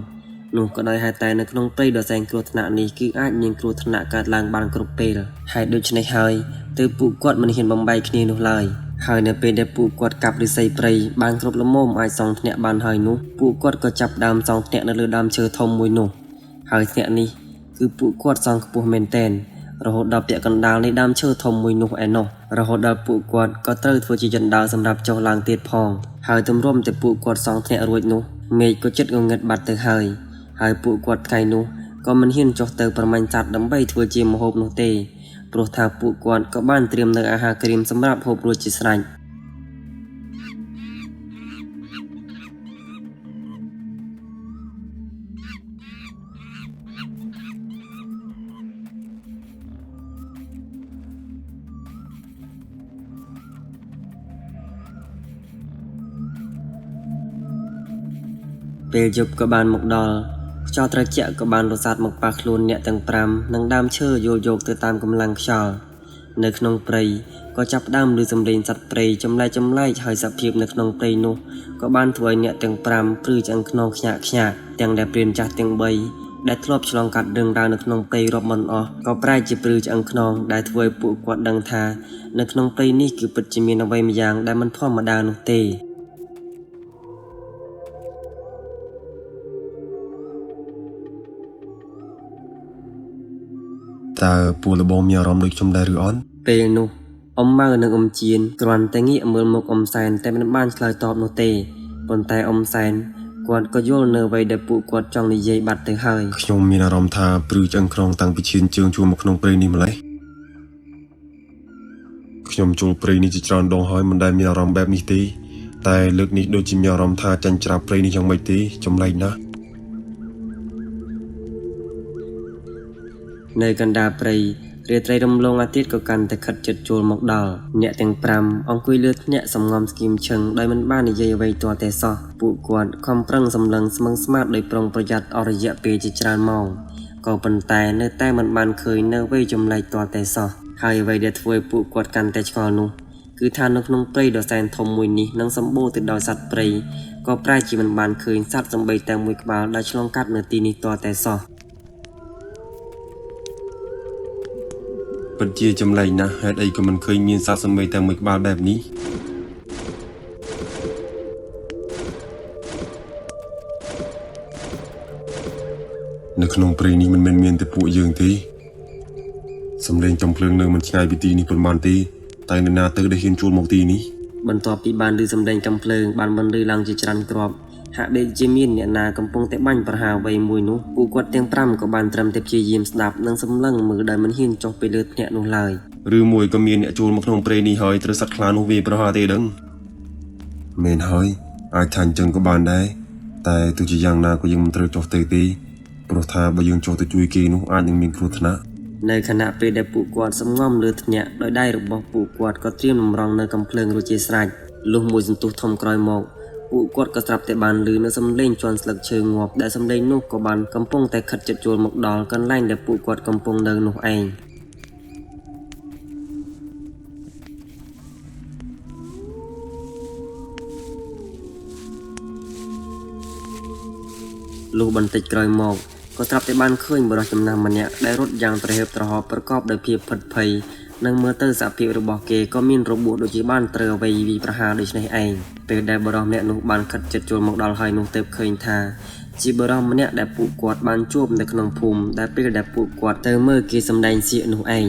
នោះក៏ដោយហេតុតែនៅក្នុងព្រៃដ៏សែនគ្រោះថ្នាក់នេះគឺអាចមានគ្រោះថ្នាក់កើតឡើងបានគ្រប់ពេលហេតុដូច្នេះហើយទើបពួកគាត់មិនហ៊ានបំបែកគ្នានោះឡើយហើយនៅពេលដែលពួកគាត់កាប់ឫស្សីព្រៃបានគ្រប់ល្មមអាចសង់ធ្នាក់បានហើយនោះពួកគាត់ក៏ចាប់ដើមសង់ធ្នាក់នៅលើដើមឈើធំមួយនោះហើយធ្នាក់នេះគឺពួកគាត់សង់ខ្ពស់មែនទែនរហូតដល់ពាក់កណ្ដាលនៃដើមឈើធំមួយនោះឯណោះរហូតដល់ពួកគាត់ក៏ត្រូវធ្វើជាជណ្ដើរសម្រាប់ចុះឡើងទៀតផងហើយទម្រាំតែពួកគាត់សង់ធ្នាក់រួចនោះមេឃក៏ជិតងងឹតបាត់ទៅហើយ ហើយពួកគាត់ថ្ងៃនោះក៏មិនហ៊ានចុះទៅប្រមាញ់សត្វដើម្បីធ្វើជាម្ហូបនោះទេព្រោះថាពួកគាត់ក៏បានត្រៀមនូវអាហារក្រៀមសម្រាប់ហូបរួចជាស្រេចពេលយប់ក៏បានមកដល់ខ្យល់ត្រជាក់ក៏បានរសាត់មកប៉ះខ្លួនអ្នកទាំង5និងដើមឈើយោលយកទៅតាមកម្លាំងខ្យល់នៅក្នុងព្រៃក៏ចាប់ផ្ដើមឮសំឡេងសត្វព្រៃចម្លែកចម្លែកហើយសភាពនៅក្នុងព្រៃនោះក៏បានធ្វើឲ្យអ្នកទាំង5ព្រឺឆ្អឹងខ្នងខ្ញាក់ខ្ញាក់ទាំងដែលព្រានចាស់ទាំង3ដែលធ្លាប់ឆ្លងកាត់រឿងរ៉ាវនៅក្នុងព្រៃរាប់មិនអស់ក៏ប្រែជាព្រឺឆ្អឹងខ្នងដែលធ្វើឲ្យពួកគាត់ដឹងថានៅក្នុងព្រៃនេះគឺពិតជាមានអ្វីម្យ៉ាងដែលមិនធម្មតានោះទេ តើពួកលបងមានអារម្មណ៍ដូចខ្ញុំដែរឬអត់ ពេលនោះអ៊ំម៉ៅនិងអ៊ំជៀនគ្រាន់តែងាកមើលមុខអ៊ំសែនតែមិនបានឆ្លើយតបនោះទេប៉ុន្តែអ៊ំសែនគាត់ក៏យល់នៅអ្វីដែលពួកគាត់ចង់និយាយបាត់ទៅហើយ ខ្ញុំមានអារម្មណ៍ថាព្រឺឆ្អឹងខ្នងតាំងពីឈានជើងជួលមកក្នុងព្រៃនេះម្ល៉េះខ្ញុំចូលព្រៃនេះជាច្រើនដងហើយមិនដែលមានអារម្មណ៍បែបនេះទេតែលើកនេះដូចជាមានអារម្មណ៍ថាចាញ់ច្រាបព្រៃនេះយ៉ាងម៉េចទេចម្លែកណាស់ នៅកណ្ដាលព្រៃរាត្រីរំលងអាទិត្យក៏កាន់តែខិតជិតចូលមកដល់អ្នកទាំង5អង្គុយលើធ្នាក់សំងំស្គៀមឈឹងដោយមិនបាននិយាយអ្វីទាល់តែសោះពួកគាត់ខំប្រឹងសម្លឹងស្មឹងស្មាតដោយប្រុងប្រយ័ត្នអស់រយៈពេលជាច្រើនម៉ោងក៏ប៉ុន្តែនៅតែមិនបានឃើញនៅអ្វីចម្លែកទាល់តែសោះហើយអ្វីដែលធ្វើឲ្យពួកគាត់កាន់តែឆ្ងល់នោះគឺថានៅក្នុងព្រៃដ៏សែនធំមួយនេះនឹងសម្បូរទៅដោយសត្វព្រៃក៏ប្រែជាមិនបានឃើញសត្វសំបីតែមួយក្បាលដែលឆ្លងកាត់នៅទីនេះទាល់តែសោះ ពិតជាចម្លែកណាស់ហេតុអីក៏មិនឃើញមានសត្វសំបីតែមួយក្បាលបែបនេះ នៅក្នុងព្រៃនេះមិនមែនមានតែពួកយើងទេសំឡេងចំភ្លើងនៅមិនឆ្ងាយពីទីនេះប៉ុន្មានទេតែនរណាទៅដែលហ៊ានជួលមកទីនេះ បន្ទាប់ពីបានឮសំឡេងកាំភ្លើងបានបន្លឺឡើងជាច្រើនគ្រាប់ហាក់ដូចជាមានអ្នកណាកំពុងតែបាញ់ប្រហារអ្វីមួយនោះពួកគាត់ទាំង5ក៏បានត្រឹមតែព្យាយាមស្ដាប់និងសម្លឹងមើលដោយមិនហ៊ានចុះไปលើធ្នាក់នោះឡើយ ឬមួយក៏មានអ្នកជួលមកក្នុងព្រៃនេះហើយត្រូវសត្វខ្លានោះវាយប្រហារទេដឹងមែនហើយអាចថាអញ្ចឹងក៏បានដែរតែទោះជាយ៉ាងណាក៏យើងមិនត្រូវចុះទៅទេព្រោះថាបើយើងចុះទៅជួយគេនោះអាចនឹងមានគ្រោះថ្នាក់ នៅខណៈពេលដែលពួកគាត់សំងំលើធ្នាក់ដោយដៃរបស់ពួកគាត់ក៏ត្រៀមតម្រង់នៅកំភ្លើងរួចជាស្រេចលុះមួយសន្ទុះធំក្រោយមកពួកគាត់ក៏ស្រាប់តែបានឮនៅសំឡេងជាន់ស្លឹកឈើងាប់ដែលសំឡេងនោះក៏បានកំពុងតែខិតជិតចូលមកដល់កន្លែងដែលពួកគាត់កំពុងនៅនោះឯង លុះបន្តិចក្រោយមកក៏ស្រាប់តែបានឃើញបុរសចំណាស់ម្នាក់ដែលរត់យ៉ាងត្រហេបត្រហោប្រកបដោយភាពភិតភ័យនិងមើលទៅសភាពរបស់គេក៏មានរបួសដូចជាបានត្រូវអ្វីវាយប្រហារដូច្នេះឯងពេលដែលបុរសម្នាក់នោះបានខិតជិតចូលមកដល់ហើយនោះទើបឃើញថាជាបុរសម្នាក់ដែលពួកគាត់បានជួបនៅក្នុងភូមិដែលពេលដែលពួកគាត់ទៅមើលគេសម្ដែងសៀកនោះឯង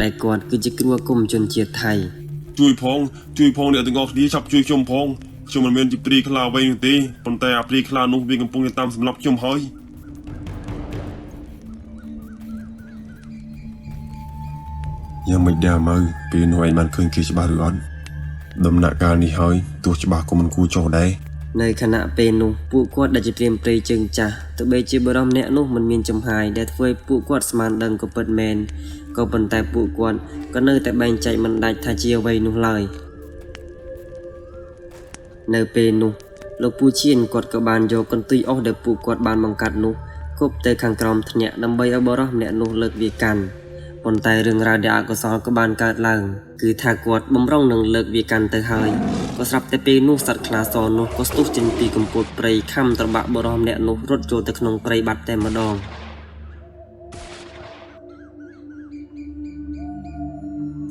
ដែលគាត់គឺជាគ្រូអាគមជនជាតិថៃ ជួយផងជួយផងអ្នកទាំងអស់គ្នាឆាប់ជួយខ្ញុំផងខ្ញុំមិនមែនជាព្រាយខ្លាអ្វីនោះទេប៉ុន្តែអាព្រាយខ្លានោះវាកំពុងតែតាមសម្លាប់ខ្ញុំហើយយ៉ាងម៉េចដែរម៉ៅពេលនោះឯងបានឃើញគេច្បាស់ឬអត់ដំណាក់កាលនេះហើយទោះច្បាស់ក៏មិនគួរចុះដែរ នៅខណៈពេលនោះពួកគាត់ដែលជាព្រាមព្រៃជើងចាស់ទោះបីជាបុរសម្នាក់នោះមិនមានចំហាយដែលធ្វើឲ្យពួកគាត់ស្មានដឹងក៏ពិតមែនក៏ប៉ុន្តែពួកគាត់ក៏នៅតែបែងចែកមិនដាច់ថាជាអ្វីនោះឡើយនៅពេលនោះលោកពូឈៀនគាត់ក៏បានយកកន្ទុយអស់ដែលពួកគាត់បានបង្កាត់នោះគប់ទៅខាងក្រោមធ្នាក់ដើម្បីឲ្យបុរសម្នាក់នោះលើកវាកាន់ប៉ុន្តែរឿងរ៉ាវដែលអកុសលក៏បានកើតឡើងគឺថាគាត់បំរុងនឹងលើកវាកាន់ទៅហើយ ក៏ស្រាប់តែពេលនោះសត្វខ្លាសនោះក៏ស្ទុះចេញពីកំពូលព្រៃខំត្របាក់បុរសម្នាក់នោះរត់ចូលទៅក្នុងព្រៃបាត់តែម្ដង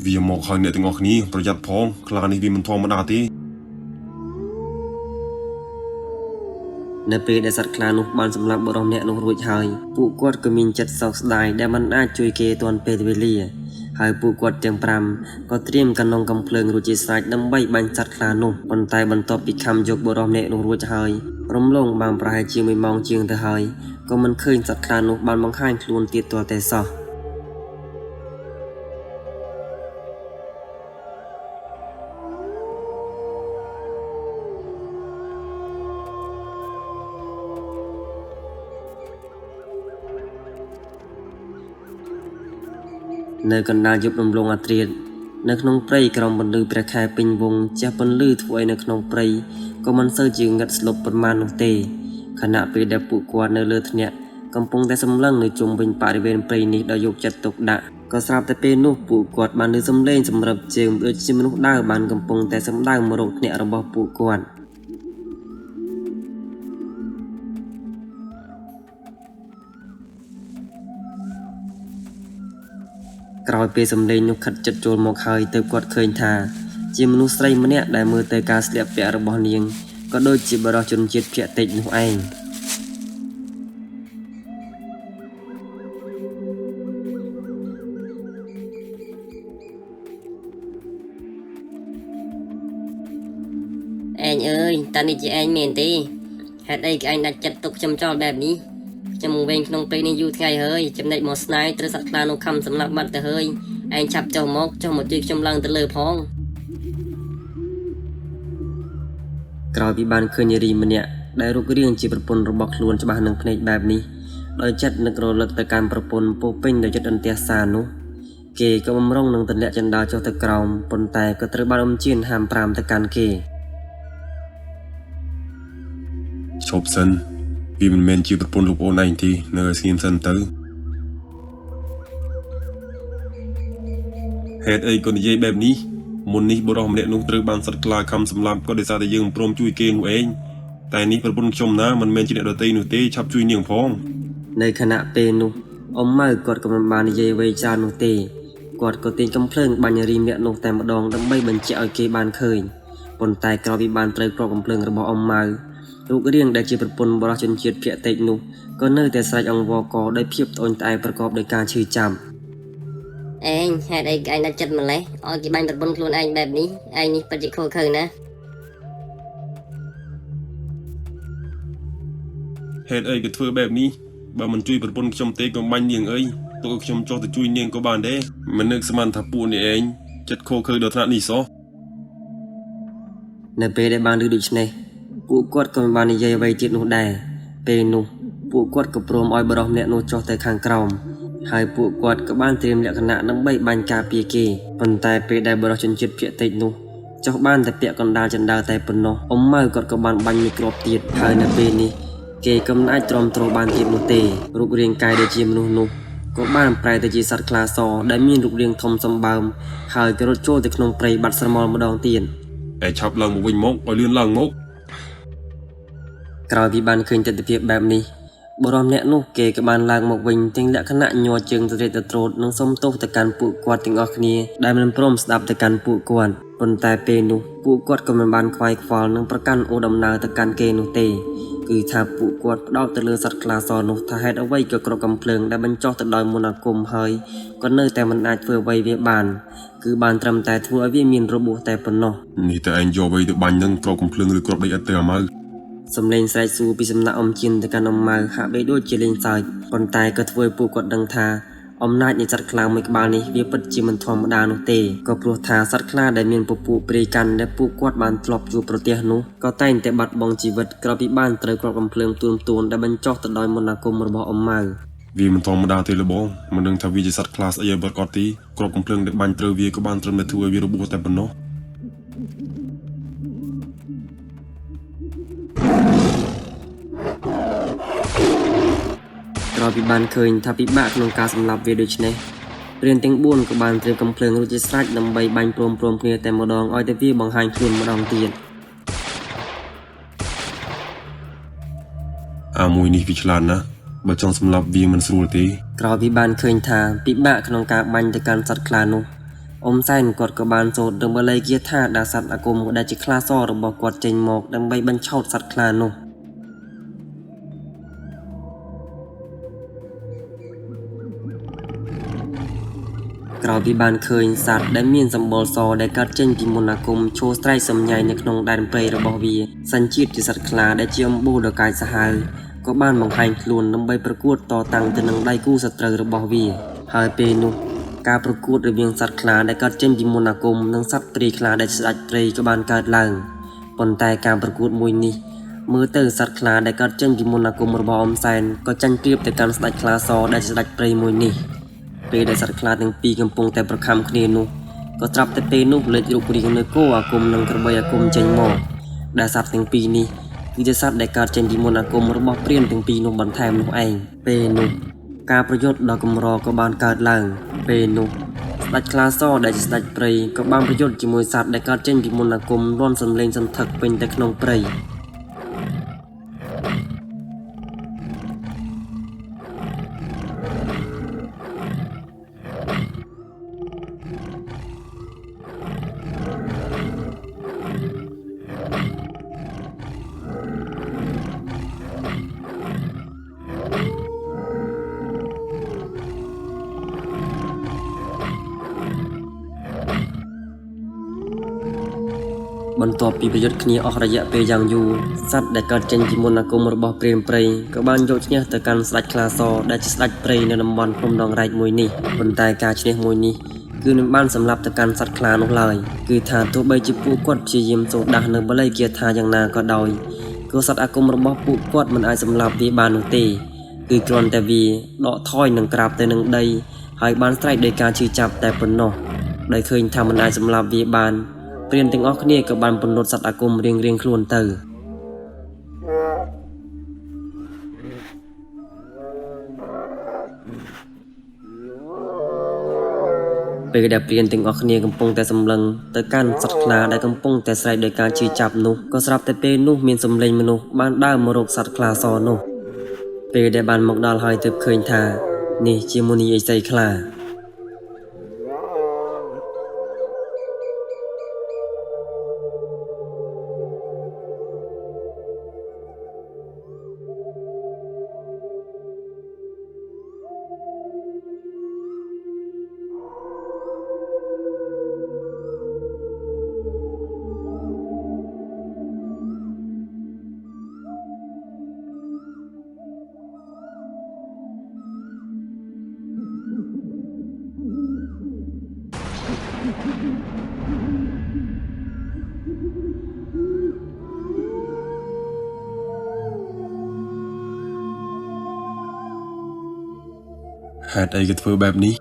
វាមកហើយអ្នកទាំងអស់គ្នាប្រយ័ត្នផងខ្លានេះវាមិនធម្មតាទេ នៅពេលដែលសត្វខ្លានោះបានសម្លាប់បុរសម្នាក់នោះរួចហើយពួកគាត់ក៏មានចិត្តសោកស្ដាយដែលមិនអាចជួយគេទាន់ពេលវេលាហើយពួកគាត់ទាំង5ក៏ត្រៀមកណ្ដុងកំភ្លើងរួចជាស្រេចដើម្បីបាញ់សត្វខ្លានោះប៉ុន្តែបន្ទាប់ពីខំយកបុរសម្នាក់នោះរួចហើយរំលងបានប្រហែលជាមួយម៉ោងជាងទៅហើយក៏មិនឃើញសត្វខ្លានោះបានបង្ហាញខ្លួនទៀតទាល់តែសោះ នៅកណ្ដាលយប់រំលងអាត្រៀតនៅក្នុងព្រៃក្រោមពន្លឺព្រះខែពេញវង់ជះពន្លឺធ្វើឲ្យនៅក្នុងព្រៃក៏មិនសូវជាងឹតស្លុបប៉ុន្មាននោះទេខណៈពេលដែលពួកគាត់នៅលើធ្នាក់កំពុងតែសម្លឹងនៅជុំវិញបរិវេណព្រៃនេះដោយយកចិត្តទុកដាក់ក៏ស្រាប់តែពេលនោះពួកគាត់បានឮសំឡេងសម្រាប់ជើងដូចជាមនុស្សដើរបានកំពុងតែសម្ដៅមករកធ្នាក់របស់ពួកគាត់ ក្រោយពេលសំឡេងនោះខិតជិតចូលមកហើយទើបគាត់ឃើញថា ជាមនុស្សស្រីម្នាក់ដែលមើលទៅការស្លៀកពាក់របស់នាងក៏ដូចជាបុរសជនជាតិភាគតិចនោះឯង ឯងអើយតើនេះជាឯងមែនទេហេតុអីក៏ឯងដាច់ចិត្តទុកខ្ញុំចោលបែបនេះខ្ញុំវែងក្នុងព្រៃនេះយូរថ្ងៃហើយចំណែកមកស្នេហ៍ត្រូវសត្វខ្លានោះខំសម្លាប់បាត់ទៅហើយឯងឆាប់ចុះមកចុះមកជួយខ្ញុំឡើងទៅលើផង ក្រោយពីបានឃើញនារីម្នាក់ដែលរូបរាងជាប្រពន្ធរបស់ខ្លួនច្បាស់នឹងភ្នែកបែបនេះដោយចិត្តនឹករលឹកទៅកាន់ប្រពន្ធពោរពេញដោយចិត្តអន្ទះសារនោះគេក៏បំរុងនឹងទម្លាក់ចណ្ដាលចុះទៅក្រោមប៉ុន្តែក៏ត្រូវបានអ៊ំជៀនហាមប្រាមទៅកាន់គេ ឈប់សិនវាមិនមែនជាប្រពន្ធលោកអូនឯងទេនៅឲ្យស្ងៀមសិនទៅហេតុអីក៏និយាយបែបនេះមុននេះបុរសម្នាក់នោះត្រូវបានសត្វខ្លាខំសម្លាប់ក៏ដោយសារតែយើងមិនព្រមជួយគេនោះឯងតែនេះប្រពន្ធខ្ញុំណាមិនមែនជាអ្នកដទៃនោះទេឆាប់ជួយនាងផង នៅខណៈពេលនោះអ៊ំម៉ៅគាត់ក៏មិនបាននិយាយអ្វីច្រើននោះទេគាត់ក៏ទាញកំភ្លើងបាញ់នារីម្នាក់នោះតែម្ដងដើម្បីបញ្ជាក់ឲ្យគេបានឃើញប៉ុន្តែក្រោយពីបានត្រូវគ្រាប់កំភ្លើងរបស់អ៊ំម៉ៅ រូបរាងដែលជាប្រពន្ធបុរសជនជាតិភាគតិចនោះក៏នៅតែស្រែកអង្វរករដោយភាពត្អូញត្អែរប្រកបដោយការឈឺចាប់ ឯងហេតុអីក៏ឯងដាច់ចិត្តម្លេះឲ្យគេបាញ់ប្រពន្ធខ្លួនឯងបែបនេះឯងនេះពិតជាខូចខើណាស់ ហេតុអីក៏ធ្វើបែបនេះបើមិនជួយប្រពន្ធខ្ញុំទេកុំបាញ់នាងអីទុកឲ្យខ្ញុំចុះទៅជួយនាងក៏បានដែរមិននឹកស្មានថាពួកនេះឯងចិត្តខូខើដល់ថ្នាក់នេះសោះ នៅពេលដែលបានឮដូច្នេះពួកគាត់ក៏មិនបាននិយាយអ្វីទៀតនោះដែរពេលនោះពួកគាត់ក៏ព្រមឲ្យបុរសម្នាក់នោះចុះទៅខាងក្រោមហើយពួកគាត់ក៏បានត្រៀមលក្ខណៈដើម្បីបាញ់ការពារគេប៉ុន្តែពេលដែលបុរសជនជាតិភាគតិចនោះចុះបានតែពាក់កណ្ដាលជណ្ដើរតែប៉ុណ្ណោះអ៊ំម៉ៅគាត់ក៏បានបាញ់មួយគ្រាប់ទៀតហើយនៅពេលនេះគេក៏មិនអាចទ្រាំទ្របានទៀតនោះទេរូបរាងកាយដែលជាមនុស្សនោះក៏បានប្រែទៅជាសត្វខ្លាសដែលមានរូបរាងធំសម្បើមហើយក៏រត់ចូលទៅក្នុងព្រៃបាត់ស្រមោលម្ដងទៀត ឯងឆាប់ឡើងមកវិញមកឲ្យលឿនឡើងមក ក្រោយពីបានឃើញទិដ្ឋភាពបែបនេះបុរសម្នាក់នោះគេក៏បានឡើងមកវិញទាំងលក្ខណៈញ័រជើងត្រេកត្រត្រោតនិងសុំទោសទៅកាន់ពួកគាត់ទាំងអស់គ្នាដែលមិនព្រមស្ដាប់ទៅកាន់ពួកគាត់ប៉ុន្តែពេលនោះពួកគាត់ក៏មិនបានខ្វាយខ្វល់និងប្រកាន់អូសដំណើរទៅកាន់គេនោះទេគឺថាពួកគាត់ផ្ដោតទៅលើសត្វខ្លាសនោះថាហេតុអ្វីក៏គ្រាប់កាំភ្លើងដែលបញ្ចុះទៅដោយមន្តអាគមហើយក៏នៅតែមិនអាចធ្វើអ្វីវាបានគឺបានត្រឹមតែធ្វើឲ្យវាមានរបួសតែប៉ុណ្ណោះ នេះតើឯងយកអ្វីទៅបាញ់នឹងគ្រាប់កំភ្លើងឬគ្រាប់ដីឥដ្ឋទៅអាម៉ៅ សំឡេងស្រែកសួរពីសំណាក់អ៊ំជៀនទៅកាន់អ៊ំម៉ៅហាក់បីដូចជាលេងសើចប៉ុន្តែក៏ធ្វើឲ្យពួកគាត់ដឹងថាអំណាចនៃសត្វខ្លាមួយក្បាលនេះវាពិតជាមិនធម្មតានោះទេក៏ព្រោះថាសត្វខ្លាដែលមានពពួកព្រាយកាន់ដែលពួកគាត់បានធ្លាប់ជួបប្រទះនោះក៏តែងតែបាត់បង់ជីវិតក្រោយពីបានត្រូវគ្រាប់កាំភ្លើងទួនៗដែលបញ្ចុះទៅដោយមន្តអាគមរបស់អ៊ំម៉ៅ វាមិនធម្មតាទេលបងមិនដឹងថាវាជាសត្វខ្លាស្អីឲ្យប្រាកដទេគ្រាប់កំភ្លើងដែលបាញ់ត្រូវវាក៏បានត្រឹមតែធ្វើឲ្យវារបួសតែប៉ុណ្ណោះ ក្រោយពីបានឃើញថាពិបាកក្នុងការសម្លាប់វាដូច្នេះព្រានទាំង4ក៏បានត្រៀមកាំភ្លើងរួចជាស្រេចដើម្បីបាញ់ព្រមៗគ្នាតែម្ដងឲ្យតែវាបង្ហាញខ្លួនម្ដងទៀត អាមួយនេះវាឆ្លាតណាស់បើចង់សម្លាប់វាមិនស្រួលទេ ក្រោយពីបានឃើញថាពិបាកក្នុងការបាញ់ទៅកាន់សត្វខ្លានោះអ៊ំសែនគាត់ក៏បានសូត្ររឿងបាលីគាថាដល់សត្វអាគមដែលជាខ្លាសរបស់គាត់ចេញមកដើម្បីបញ្ឆោតសត្វខ្លានោះក្រោយពីបានឃើញសត្វដែលមានសម្បុរសដែលកើតចេញពីមន្តអាគមឈរស្រែកសំញៃនៅក្នុងដែនព្រៃរបស់វាសញ្ជាតិជាសត្វខ្លាដែលជាអំបូរដ៏កាចសាហាវក៏បានបង្ហាញខ្លួនដើម្បីប្រកួតតតាំងទៅនឹងដៃគូសត្រូវរបស់វាហើយពេលនោះការប្រកួតរវាងសត្វខ្លាដែលកើតចេញពីមន្តអាគមនិងសត្វព្រៃខ្លាដែលជាស្ដេចព្រៃក៏បានកើតឡើងប៉ុន្តែការប្រកួតមួយនេះមើលទៅសត្វខ្លាដែលកើតចេញពីមន្តអាគមរបស់អ៊ំសែនក៏ចាញ់ប្រៀបទៅកាន់ស្ដេចខ្លាសដែលជាស្ដេចព្រៃមួយនេះ ពេលដែលសត្វខ្លាទាំងពីរកំពុងតែប្រខាំគ្នានោះក៏ត្រាប់តែពេលនោះលេចរូបរាងនៅគោអាគមនិងក្របីអាគមចេញមកដែលសត្វទាំងពីរនេះគឺជាសត្វដែលកើតចេញពីមន្តអាគមរបស់ព្រានទាំងពីរនោះបន្ថែមនោះឯងពេលនោះការប្រយុទ្ធដ៏កម្រក៏បានកើតឡើងពេលនោះស្ដេចខ្លាសដែលជាស្ដេចព្រៃក៏បានប្រយុទ្ធជាមួយសត្វដែលកើតចេញពីមន្តអាគមលាន់សំលេងសន្ធឹកពេញទៅក្នុងព្រៃ បន្ទាប់ពីប្រយុទ្ធគ្នាអស់រយៈពេលយ៉ាងយូរសត្វដែលកើតចេញពីមន្តអាគមរបស់ព្រានព្រៃក៏បានយកឈ្នះទៅកាន់ស្ដេចខ្លាសដែលជាស្ដេចព្រៃនៅតំបន់ភ្នំដងរែកមួយនេះប៉ុន្តែការឈ្នះមួយនេះគឺមិនបានសម្លាប់ទៅកាន់សត្វខ្លានោះឡើយគឺថាទោះបីជាពួកគាត់ព្យាយាមសូត្រដាស់នៅបាលីគាថាយ៉ាងណាក៏ដោយក៏សត្វអាគមរបស់ពួកគាត់មិនអាចសម្លាប់វាបាននោះទេគឺគ្រាន់តែវាដកថយនិងក្រាបទៅនឹងដីហើយបានស្រែកដោយការឈឺចាប់តែប៉ុណ្ណោះដោយឃើញថាមិនអាចសម្លាប់វាបាន ព្រានទាំងអស់គ្នាក៏បានពន្លត់សត្វអាគមរៀងៗខ្លួនទៅពេលដែលព្រានទាំងអស់គ្នាកំពុងតែសម្លឹងទៅកាន់សត្វខ្លាដែលកំពុងតែស្រែកដោយការឈឺចាប់នោះក៏ស្រាប់តែពេលនោះមានសម្លេងមនុស្សបានដើរមករកសត្វខ្លាសនោះពេលដែលបានមកដល់ហើយទើបឃើញថានេះជាមុនីឥសីខ្លា ហេតុអីគេធ្វើបែបនេះ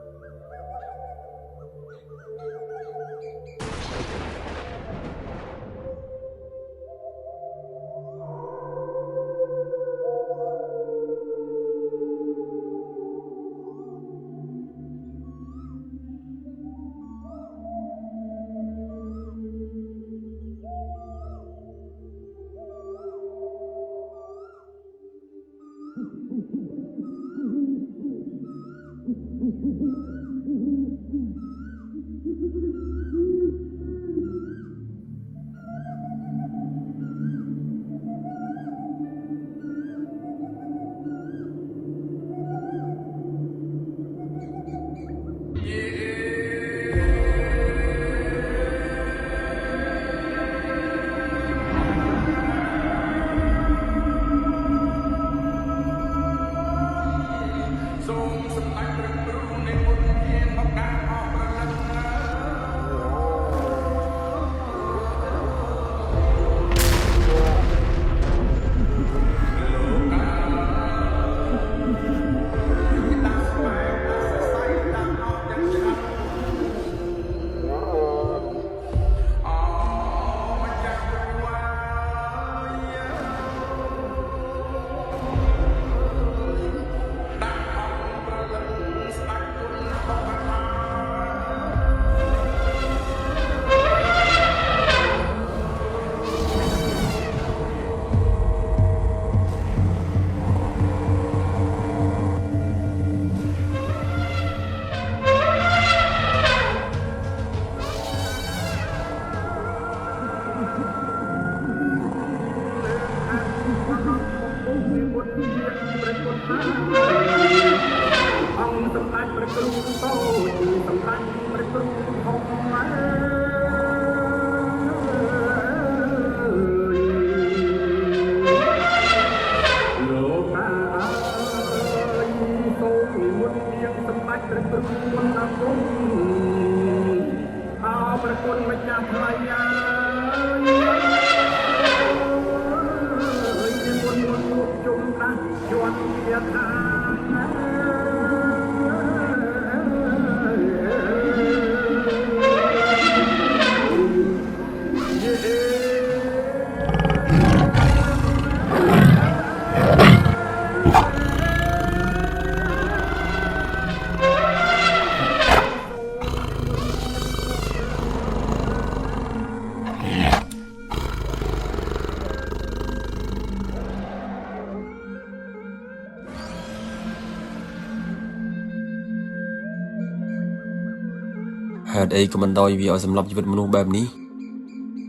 ហេតុអីក៏មិនដោយវាឲ្យសម្លាប់ជីវិតមនុស្សបែបនេះ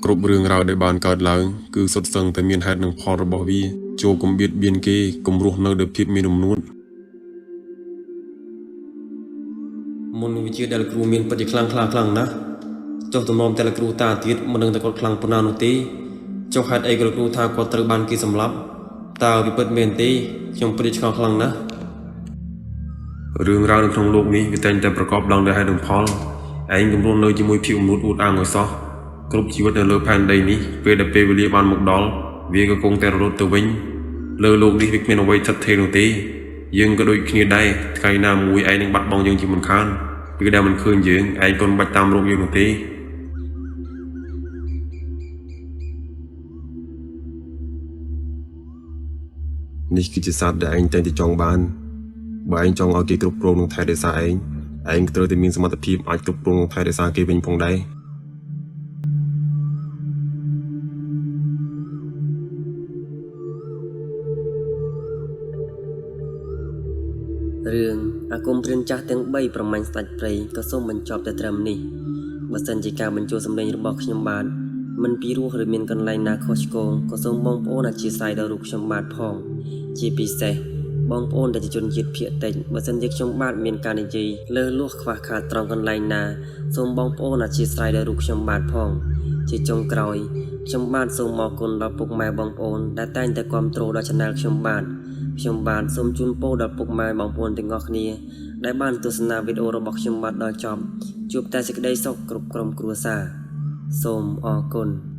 គ្រប់រឿងរ៉ាវដែលបានកើតឡើងគឺសុទ្ធសឹងតែមានហេតុនិងផលរបស់វាចូលកុំបៀតបៀនគេកុំរស់នៅដោយភាពមានអំនួតមុននឹងវិជាដែលគ្រូមានពិតជាខ្លាំងខ្លាខ្លាំងណាស់ចុះទំនំតែលគ្រូតាទៀតមិនដឹងតែគាត់ខ្លាំងប៉ុណ្ណានោះទេចុះហេតុអីក៏លោកគ្រូថាគាត់ត្រូវបានគេសម្លាប់តើវាពិតមែនទេខ្ញុំពិតជាឆ្ងល់ខ្លាំងណាស់រឿងរ៉ាវនៅក្នុងលោកនេះវាតែងតែប្រកបឡើងដោយហេតុនិងផលឯងកំពុងនៅជាមួយភាពអំនួតអួតអាងឲ្យសោះគ្រប់ជីវិតនៅលើផែនដីនេះពេលដែលពេលវេលាបានមកដល់វាក៏គង់តែរលត់ទៅវិញលើលោកនេះវាគ្មានអ្វីស្ថិតស្ថេរនោះទេយើងក៏ដូចគ្នាដែរថ្ងៃណាមួយឯងនឹងបាត់បង់យើងជាមិនខានពេលដែលមិនឃើញយើងឯងក៏មិនបាច់តាមរកយើងនោះទេនេះគឺជាសត្វដែលឯងតែងតែចង់បានបើឯងចង់ឲ្យគេគ្រប់គ្រងនិងថែរក្សាឯងឯងត្រូវតែមានសមត្ថភាពអាចគ្រប់គ្រងនិងថែរក្សាគេវិញផងដែរ រឿងអាគមព្រានចាស់ទាំង3ប្រមាញ់ស្ដេចព្រៃក៏សូមបញ្ចប់តែត្រឹមនេះបើសិនជាការបញ្ចូលសម្លេងរបស់ខ្ញុំបាទមិនពីរោះឬមានកន្លែងណាខុសឆ្គងក៏សូមបងប្អូនអធ្យាស្រ័យដល់រូបខ្ញុំបាទផងជាពិសេសបងប្អូនដែលជាជនជាតិភាគតិចបើសិនជាខ្ញុំបាទមានការនិយាយលើសលួសខ្វះខាតត្រង់កន្លែងណាសូមបងប្អូនអធ្យាស្រ័យដល់រូបខ្ញុំបាទផងជាចុងក្រោយខ្ញុំបាទសូមអរគុណដល់ពុកម៉ែបងប្អូនដែលតែងតែគាំទ្រដល់ Channel ខ្ញុំបាទខ្ញុំបាទសូមជូនពរដល់ពុកម៉ែបងប្អូនទាំងអស់គ្នាដែលបានទស្សនាវីដេអូរបស់ខ្ញុំបាទដល់ចប់ជួបតែសេចក្តីសុខគ្រប់ក្រុមគ្រួសារសូមអរគុណ។